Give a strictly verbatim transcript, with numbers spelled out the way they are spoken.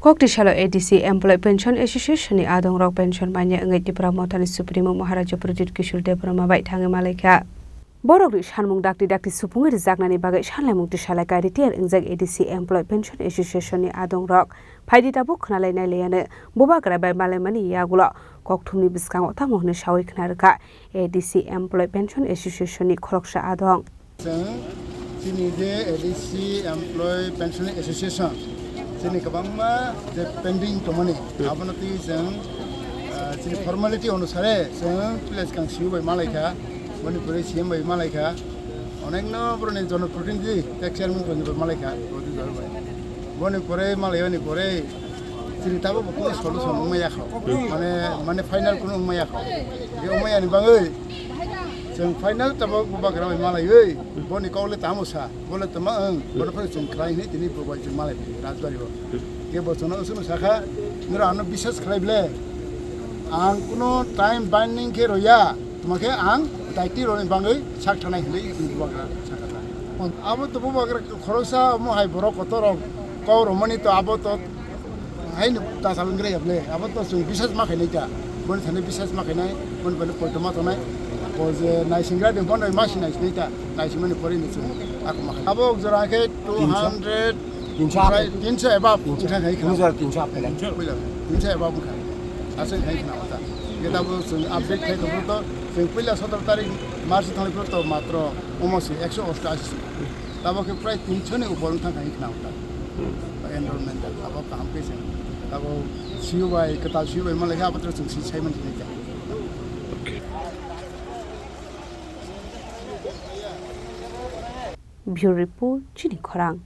Kokti salo A D C Employee Pension Association ni adongrok pension manya wngwi Tipra Mothani Supremo Maharaja Pradyut Kishore Debbarma bai thangwi malaikha. Borokni sanmung dakti dakti supungwi rwjaknani bagwi sanlaimung tisalaikai retired wngjak A D C Employee Pension Association ni adongrok. Phaidi tabuk khwnalai nailaiano bubagra bai malaimani yagulo kokthumni bwskango tamo hwnwi sawi khna rwkha A D C Employee Pension Association ni khoroksa adong. Chwng chini je A D C Employee Pension Association, chini kwbangma je pending tongmani, abono twi chwng, ah, chini formality onusare chwng village kang C E O bai malaikha, boni pore C M bai malaikha, onekno boroni jonoprotinidhi, tei chairman bai malaikha, boni pore malaiyani pore chini tabuk bo kuno solution wngma yakho, mane, mane final kuno wngma yakho, je wngma yani bagwi chwng final tabuk bubagra bai malaiwi, boni kok le tamo sa. Bole tama ang, bono phai chwng khlai hinwi tini bubai chwng malai phi Rajbari o. Ke bo chwngno chwngno sakha, nira ano biswas khlai ble. Ang kuno time binding khe roya, tama khe ang daiti roni bangwi sak thanai hinwi bubagra sakha. Abo to bubagra khoroksa omo hai borok kotor rok kok romani to abo to Haino ta salon gre yable, abo to chwng biswas ma khainai ta. Boni thani biswas ma khainai, boni bani poito ma tonai. Bo je naisingra de bono ma si naisinai ta. Naisimani pore ni chwng ako ma khainai. Abo jora khe two hundred, tinso above. Tinso above. Tinso, wngkha khai khna. Tinso, tinso above. Puila, tinso above wngkha. Aswk khai khna ta. Khe abo chwng update khai tongbo to, chwng puila sotoro tarik March thani pore to matro omo se ekso ostashi. Tabo khe prai tinso ni upor wngkha khai khna ta. Enrollment da abo kaham khe se. Abo C E O bai, kwtal C E O bai malai khe abo to chwng si sai man khe. Bureau Report, Chini Khorang.